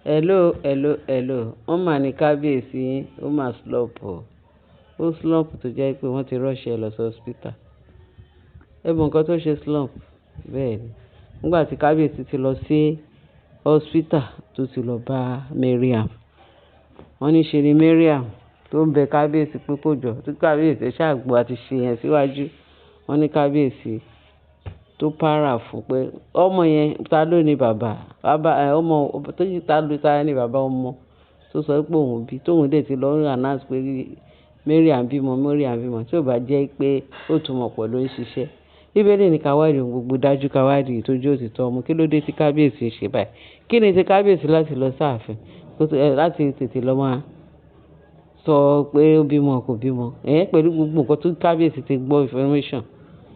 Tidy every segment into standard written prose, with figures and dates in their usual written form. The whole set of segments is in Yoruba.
Hello, hello, hello. Wọ́n máa ní kábíyèsí yín, ó máa slump o. Ó slump tó jẹ́ pé wọ́n ti rush ẹ lọ sí hospital. Ẹ mọ nǹkan tó ṣe slump? Bẹ́ẹ̀ ni. Nígbà tí kábíyèsí ti lọ sí hospital tó ti lọ bá Mariam. Wọ́n ní ṣe ni Mariam tó ń bẹ kábíyèsí pé kó jọ, tí kábíyèsí ṣàgbọ́ àti ṣe yẹn síwájú. Wọ́n ní kábíyèsí tó para fún pé ọmọ yẹn ta ló ní bàbá? Bàbá, ẹ, ọmọ tó yí ta ló ta ní bàbá ọmọ tó sọ pé òun bí, tóun dé tí lọ announce pé Mariam bímọ, Mariam bímọ tí ó bá jẹ́ pé ó tún mọ̀ pọ̀ ló ń ṣiṣẹ́. Bíbélì ní ká wádìí ohun gbogbo dájú ká wádìí tó jẹ́ òtítọ́ ọmọ. Kí ló dé tí kábíyèsí ṣe báyìí? Kí ni tí kábíyèsí láti lọ sáàfin? Láti tètè lọ máa sọ pé ó bímọ kò bímọ. Ẹ̀ pẹ̀lú gbogbo nǹkan tó kábíyèsí ti gbọ́ information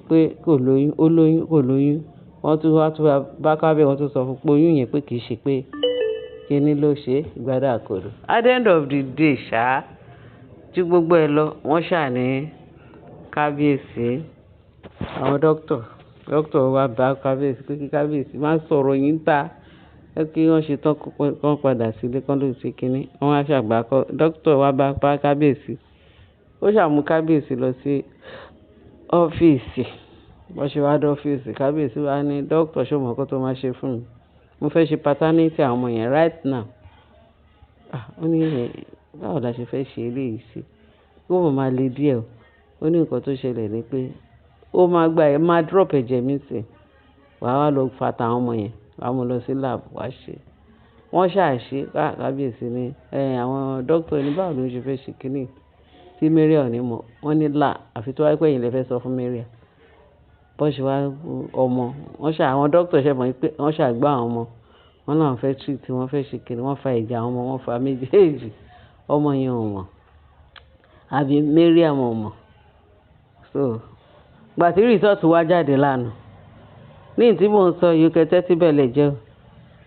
pé kò lóyún, ó lóyún, kò lóyún. Wọ́n tún wá tún bá kábíyèsí, wọ́n tún sọ fún pé oyún yẹn pé kì í ṣe pé kíni ló ṣe ìgbádà kòrò. At the end of the day ṣá, tí gbogbo ẹ lọ, wọ́n ṣà ní kábíyèsí. Àwọn doctor, doctor wá bá kábíyèsí pé kí kábíyèsí má sọ̀rọ̀ yín ta. Ẹ kí wọ́n ṣe tán kó padà sílé kán ló ṣe kíni. Wọ́n wá ṣàgbá kọ́. Doctor wá bá kábíyèsí. Ó ṣà mú kábíyèsí lọ sí ọ́fíìsì. Bó ṣe wá dé ọ́fíìsì, kábíyèsí wá ní doctor ṣé o mọ̀ nǹkan tó máa ṣe fún mi? Mo fẹ́ ṣe paternity àwọn ọmọ yẹn right now. Ah! Ó ní ẹ̀, báwo la ṣe fẹ́ ṣe eléyìí sí? Ó máa le díẹ̀ o. Ó ní nǹkan tó ṣẹlẹ̀ ni pé ó máa gba ẹ, máa drop ẹ̀jẹ̀ mi sí. Wà á lọ fa tàwọn ọmọ yẹn, wà á mú lọ sí lab wà á ṣe. Wọ́n ṣà ṣe, kábíyèsí ní, ẹ, àwọn doctor ní báwo ló ṣe fẹ́ ṣe kíni tí Mariam ò ní mọ̀. Wọ́n ní là, àfi tó bá jẹ́ pé ẹ̀yin lẹ fẹ́ sọ fún Mariam. Bó ṣe wá ọmọ, wọ́n ṣà, àwọn doctor ṣẹ̀ mọ̀ pé wọ́n ṣà gbá àwọn ọmọ. Wọ́n náà fẹ́ treat, wọ́n fẹ́ ṣe kíni, wọ́n fa ẹ̀jẹ̀ àwọn ọmọ, wọ́n fa méjèèjì. Ọmọ yẹn ò mọ̀. Àbí Mariam ò mọ̀. So, ìgbà tí result wá jáde lánàá, ní tí mò ń sọ yìí kẹ́ tẹ́tí bẹ̀lẹ̀ jẹ́ o.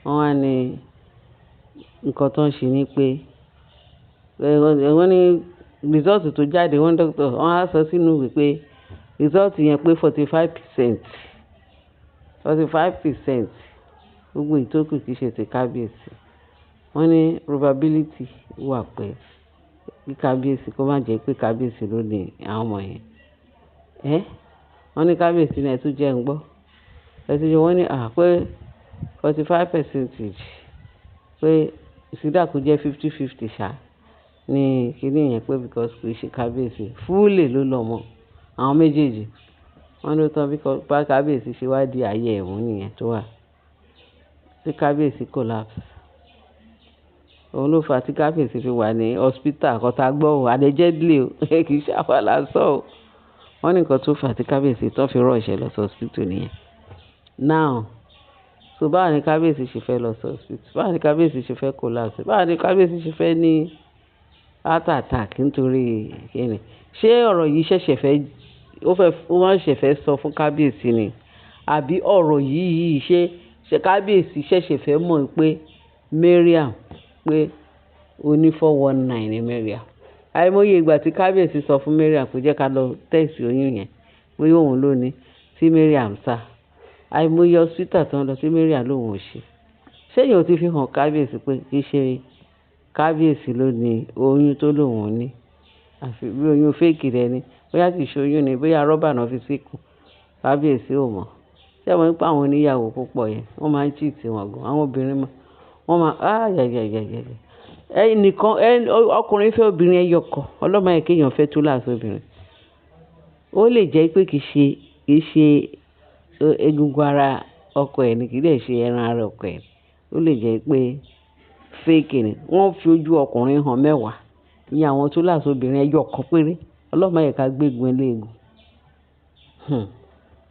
Wọ́n wá ní nǹkan tó ń ṣe ni pé, wọ́n ní result tó jáde, wọ́n doctor, wọ́n á sọ sínú ìwé pé result yẹn pé 45%, 45% gbogbo ìtókù kì í ṣe ti kábíyèsí. Wọ́n ní probability wà pé kí kábíyèsí kó má jẹ́ pé kábíyèsí ló ní àwọn ọmọ yẹn. Ẹ́! Wọ́n ní kábíyèsí ní ẹ tún jẹ́ ń gbọ́. Ẹ tún jẹ́ wọ́n ní à pé 45 percentage pé it's either kó jẹ́ 50-50 ṣá ní kíní yẹn pé because kì í ṣe kábíyèsí. Fully ló lọ́mọ àwọn méjèèjì. Wọ́n ló tán bí kábíyèsí ṣe wá di ayé ẹ̀mú nìyẹn tó wà. Tí kábíyèsí collapse. Òun ló fa tí kábíyèsí fi wà ní hospital kan tá gbọ́ ò allegedly o, kì í ṣe àwa là ń sọ o. Wọ́n ní nǹkan tó fà tí kábíyèsí tó fi rush ẹ lọ sí hospital nìyẹn. Now, so báwo ni kábíyèsí ṣe fẹ́ lọ sí hospital? Báwo ni kábíyèsí ṣe fẹ́ collapse? Báwo ni kábíyèsí ṣe fẹ́ ní heart attack nítorí kíni? Ṣé ọ̀rọ̀ yìí ṣẹ̀ṣẹ̀ fẹ́, ó fẹ́, wọ́n ṣẹ̀ fẹ́ sọ fún kábíyèsí ni? Àbí ọ̀rọ̀ yìí ṣe, ṣe kábíyèsí ṣẹ̀ṣẹ̀ fẹ́ mọ̀ pé Mariam pé oní 419 ni Mariam? Àìmọye ìgbà tí kábíyèsí sọ fún Mariam pé jẹ́ ká lọ test oyún yẹn, pé òun ló ní, tí Mariam sá. Àìmọye hospital tó ń lọ tí Mariam lóun ò ṣe. Ṣé èèyàn ò tí fi hàn kábíyèsí pé kì í ṣe kábíyèsí ló ní oyún tó lóun ní? Àfi bí oyún fake rẹ̀ ni. Bóyá kì í ṣe oyún ni, bóyá rọ́bà náà fi síkùn. Kábíyèsí ò mọ̀. Ṣé ẹ mọ̀ wípé àwọn oníyàwó púpọ̀ yẹn, wọ́n máa ń cheat wọn gan. Àwọn obìnrin máa, wọ́n máa, ah, ya, ya, ya, ya, ya. Ẹnìkan, ọkùnrin fẹ́ obìnrin ẹyọ kan. Ọlọ́run má jẹ́ kí èèyàn fẹ́ túláàsì obìnrin. Ó lè jẹ́ pé kì í ṣe egungun ara ọkọ ẹ̀ ni, kì í dẹ̀ ṣe ẹran ara ọkọ ẹ̀. Ó lè jẹ́ pé fake ni. Wọ́n fi ojú ọkùnrin hàn mẹ́wàá. Ní àwọn túláàsì obìnrin ẹyọ kan péré. Ọlọ́run má jẹ́ ká gbégun eléégún.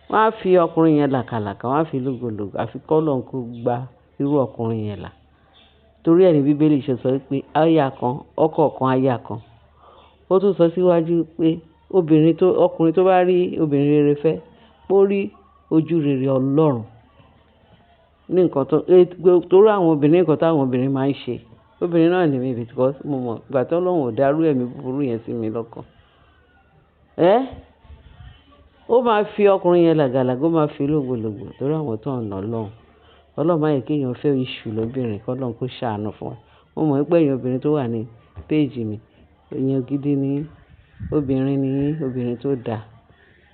Wọ́n á fi ọkùnrin yẹn làkàlàkà, wọ́n á fi lógologo, àfi kí Ọlọ́run kó gba irú ọkùnrin yẹn là. Torí ẹ ní Bíbélì ṣe sọ wípé aya kan, ọkọ kan, aya kan. Ó tún sọ síwájú pé obìnrin tó, ọkùnrin tó bá rí obìnrin rere fẹ́, ó rí ojú rere Ọlọ́run. Ní nǹkan tó, torí àwọn obìnrin, nǹkan tí àwọn obìnrin máa ń ṣe. Obìnrin náà ni mí because mo mọ̀ ìgbà tí Ọlọ́run ò dá irú ẹ̀mí búburú yẹn sí mi lọ́kàn. Ẹ́! Ó máa fi ọkùnrin yẹn làgàlàgà, ó máa fi lógologo torí àwọn tó ń ná Ọlọ́run. Ọlọ́run má jẹ́ kí èèyàn fẹ́ issue lóbìnrin, kí Ọlọ́run kó ṣàánú fún wa. Mo mọ̀ wípé ẹ̀yin obìnrin tó wà ní page mi, èèyàn gidi ni yín, obìnrin ni yín, obìnrin tó da,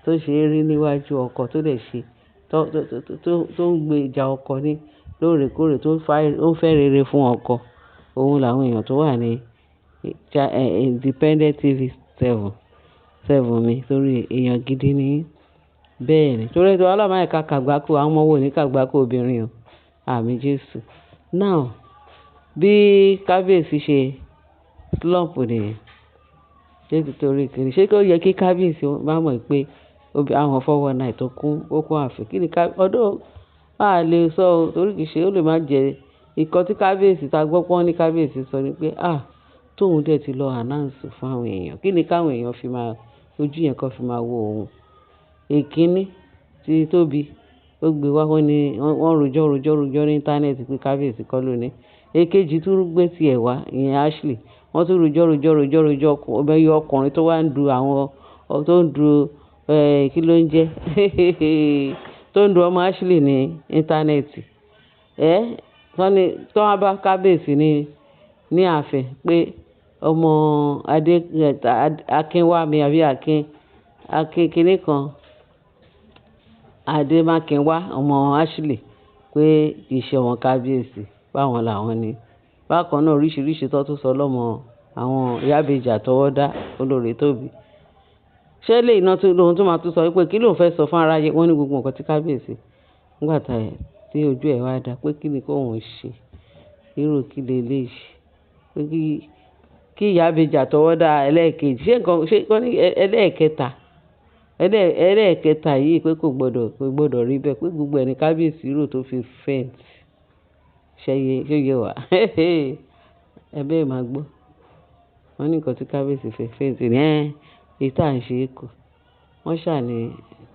tó ṣe é rí níwájú ọkọ, tó dẹ̀ ṣe, tó ń gbé ìjà ọkọ ní lóòrèkóòrè, tó ń fẹ́ rere fún ọkọ. Òun làwọn èèyàn tó wà ní Independent TV 7, 7 mi torí èèyàn gidi ni yín. Bẹ́ẹ̀ ni. Torí Ọlọ́run má jẹ́ ká kàgbákò, àwọn ọmọ wa ò ní kàgbákò obìnrin o. Àmín Jésù. Now, bí kábíyèsí ṣe slump nìyẹn. Ṣé títorí kíni? Ṣé kó yẹ kí kábíyèsí má mọ̀ pé àwọn 419 tó kún, ó kún ààfin? Kí ni ká, although a lè sọ o torí kì í ṣe, ó lè má jẹ nǹkan tí kábíyèsí ta gbọ́ pé wọ́n ní kábíyèsí sọ ni pé, "à, tóun dẹ̀ ti lọ announce fún àwọn èèyàn." Kí ni káwọn èèyàn fi máa, ojú yẹn kan fi máa wo òun? Èkíní tí Tóbi ó gbé wá, wọ́n ní wọ́n rojọ́, rojọ́, rojọ́ ní internet pé kábíyèsí kọ́ ló ní. Èkejì tún gbé tí ẹ wá, ìyẹn Ashley. Wọ́n tún rojọ́, rojọ́, rojọ́, rojọ́, ọbẹ̀ yọ ọkùnrin tó wá ń du àwọn, tó ń du, kí ló ń jẹ́? Tó ń du ọmọ Ashley ní internet. Wọ́n ní, tí wọ́n bá kábíyèsí ní ààfin pé ọmọ Adé, Akin wá mi àbí Akin, Akin kíní kan, Adé Mákinwá, ọmọ Ashley pé kì í ṣe ọmọ kábíyèsí, báwọn làwọn ni. Bákan náà oríṣiríṣi tó tún sọ lọ́mọ àwọn ìyá ìbejì àtọwọ́dá olórí Tóbi. Ṣé eléyìí náà tún, lóhun tó máa tún sọ wípé kí ló ń fẹ́ sọ fún aráyé? Wọ́n ní gbogbo nǹkan tí kábíyèsí nígbà tí ojú ẹ̀ wá dá pé kí ni kó òun ṣe. Irú kí lè léyìí? Pé kí ìyá ìbejì àtọwọ́dá ẹlẹ́ẹ̀kejì, ṣé nǹkan, ṣé wọ́n ní ẹlẹ́ẹ̀kẹta, ẹlẹ́ẹ̀kẹta yìí pé kò gbọdọ̀ rí bẹ́ẹ̀ pé gbogbo ẹni kábíyèsí rò tó fi faint. Ṣé yé wa? Ẹ bẹ́ẹ̀ máa gbọ́. Wọ́n ní nǹkan tí kábíyèsí fi faint ní ẹ́, èyí tí à ń ṣe kù. Wọ́n ṣà ní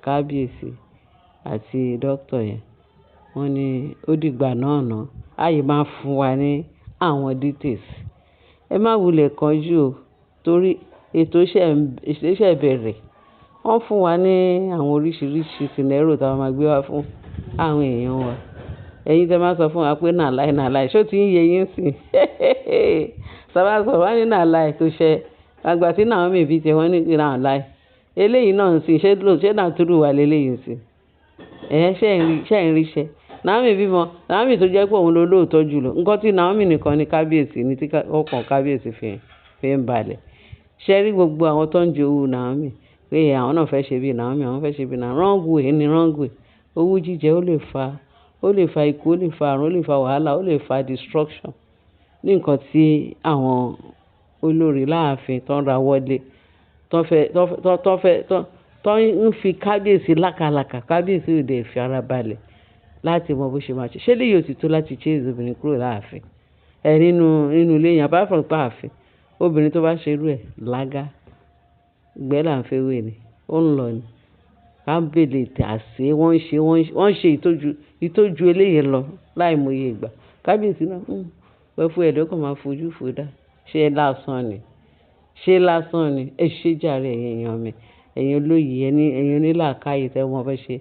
kábíyèsí àti doctor yẹn. Wọ́n ní ó dìgbà náà ná. Ayé máa fún wa ní àwọn details. Ẹ má wulẹ̀ kánjú o torí ètò ṣẹ̀ bẹ̀rẹ̀. Wọ́n fún wa ní àwọn oríṣiríṣi scenario tí a máa gbé wá fún àwọn èèyàn wa. Ẹ̀yin tí ẹ máa sọ fún wa pé na lie, na lie, ṣé ó ti ń yé yín sí? Tí a bá sọ wá ní na lie kò ṣe. Àgbà tí Naomi bí tiẹ wọ́n ní na lie. Eléyìí náà ń sin, ṣé na true wà léleyìí ń sin? Ṣé ẹ̀ ń rí iṣẹ́? Naomi bímọ, Naomi tó jẹ́ pé òun ló lóòótọ́ jù lọ. Nǹkan tí Naomi nìkan ni kábíyèsí ni tí ọkàn kábíyèsí fi ń balẹ̀. Ṣé rí gbogbo àwọn tó ń jowú Naomi pé àwọn náà fẹ́ ṣe bí Naomi, àwọn fẹ́ ṣe bí Naomi. Wrong way ni wrong way. Owú jíjẹ ó lè fa ikú, ó lè fa àrùn, ó lè fa wàhálà, ó lè fa destruction. Ní nǹkan tí àwọn olórí láàfin tó ń ra wọlé, tó fẹ́, tó fẹ́, tó ń fi kábíyèsí lákàlàkà, kábíyèsí ò dé fi ara balẹ̀ láti mọ bó ṣe máa ṣe. Ṣé eléyìí ò ti tó láti chase obìnrin kúrò láàfin? Ẹ nínú ilé yẹn, apart from pé ààfin, obìnrin tó bá ṣe irú ẹ̀ lága, ìgbẹ́ là ń fẹ́ wé ni, ó ń lọ ni. Ká bèlè tà sí, wọ́n ń ṣe ìtọ́jú eléyìí lọ láìmọye ìgbà. Kábíyèsí náà, pẹ́ fún ẹ̀ ló kàn máa fojú fo dá. Ṣé lásán ni? Ṣé lásán ni? Ẹ ṣé jàre ẹ̀yin èèyàn mi. Ẹ̀yin olóye, ẹ̀yin onílàákàyè tí ẹ mọ bó ṣe.